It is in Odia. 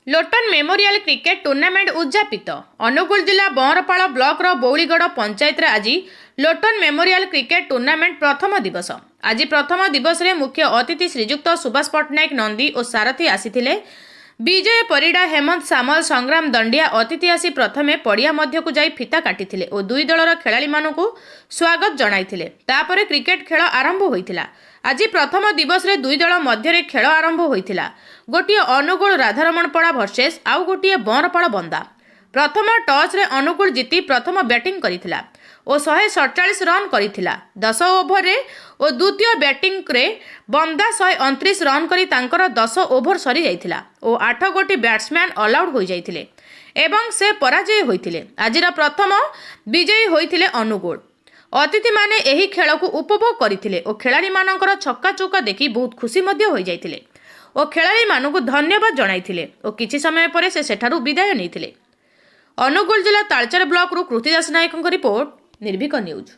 ଲୋଟନ ମେମୋରିଆଲ କ୍ରିକେଟ ଟୁର୍ଣ୍ଣାମେଣ୍ଟ ଉଦଯାପିତ। ଅନୁଗୁଳ ଜିଲ୍ଲା ବଅଁରପାଳ ବ୍ଲକର ବଉଳିଗଡ଼ ପଞ୍ଚାୟତରେ ଆଜି ଲୋଟନ ମେମୋରିଆଲ କ୍ରିକେଟ ଟୁର୍ଣ୍ଣାମେଣ୍ଟ ପ୍ରଥମ ଦିବସ। ଆଜି ପ୍ରଥମ ଦିବସରେ ମୁଖ୍ୟ ଅତିଥି ଶ୍ରୀଯୁକ୍ତ ସୁଭାଷ ପଟ୍ଟନାୟକ ନନ୍ଦୀ ଓ ସାରଥୀ ଆସିଥିଲେ। ବିଜୟ ପରିଡ଼ା, ହେମନ୍ତ ସାମଲ, ସଂଗ୍ରାମ ଦଣ୍ଡିଆ ଅତିଥି ଆସି ପ୍ରଥମେ ପଡ଼ିଆ ମଧ୍ୟକୁ ଯାଇ ଫିତା କାଟିଥିଲେ ଓ ଦୁଇ ଦଳର ଖେଳାଳିମାନଙ୍କୁ ସ୍ୱାଗତ ଜଣାଇଥିଲେ। ତାପରେ କ୍ରିକେଟ ଖେଳ ଆରମ୍ଭ ହୋଇଥିଲା। ଆଜି ପ୍ରଥମ ଦିବସରେ ଦୁଇ ଦଳ ମଧ୍ୟରେ ଖେଳ ଆରମ୍ଭ ହୋଇଥିଲା। ଗୋଟିଏ ଅନୁଗୁଳ ରାଧାରମଣପଡ଼ା ଭର୍ସେସ୍ ଆଉ ଗୋଟିଏ ବଅଁରପାଳ ବନ୍ଦା। ପ୍ରଥମ ଟସ୍ରେ ଅନୁଗୁଳ ଜିତି ପ୍ରଥମ ବ୍ୟାଟିଂ କରିଥିଲା ଓ 147 ରନ୍ କରିଥିଲା 10 ଓଭରରେ ଓ ଦ୍ୱିତୀୟ ବ୍ୟାଟିଂରେ ବନ୍ଦା 129 ରନ୍ କରି ତାଙ୍କର 10 ଓଭର ସରିଯାଇଥିଲା ଓ 8 ଗୋଟି ବ୍ୟାଟ୍ସମ୍ୟାନ୍ ଅଲ୍ଆଉଟ୍ ହୋଇଯାଇଥିଲେ ଏବଂ ସେ ପରାଜୟ ହୋଇଥିଲେ। ଆଜିର ପ୍ରଥମ ବିଜୟୀ ହୋଇଥିଲେ ଅନୁଗୁଳ। ଅତିଥିମାନେ ଏହି ଖେଳକୁ ଉପଭୋଗ କରିଥିଲେ ଓ ଖେଳାଳିମାନଙ୍କର ଛକା ଚୌକା ଦେଖି ବହୁତ ଖୁସି ମଧ୍ୟ ହୋଇଯାଇଥିଲେ ଓ ଖେଳାଳିମାନଙ୍କୁ ଧନ୍ୟବାଦ ଜଣାଇଥିଲେ ଓ କିଛି ସମୟ ପରେ ସେ ସେଠାରୁ ବିଦାୟ ନେଇଥିଲେ। ଅନୁଗୁଳ ଜିଲ୍ଲା ତାଳଚେର ବ୍ଲକରୁ କୃତିଦାସ ନାୟକଙ୍କ ରିପୋର୍ଟ, ନିର୍ଭୀକ ନ୍ୟୁଜ୍।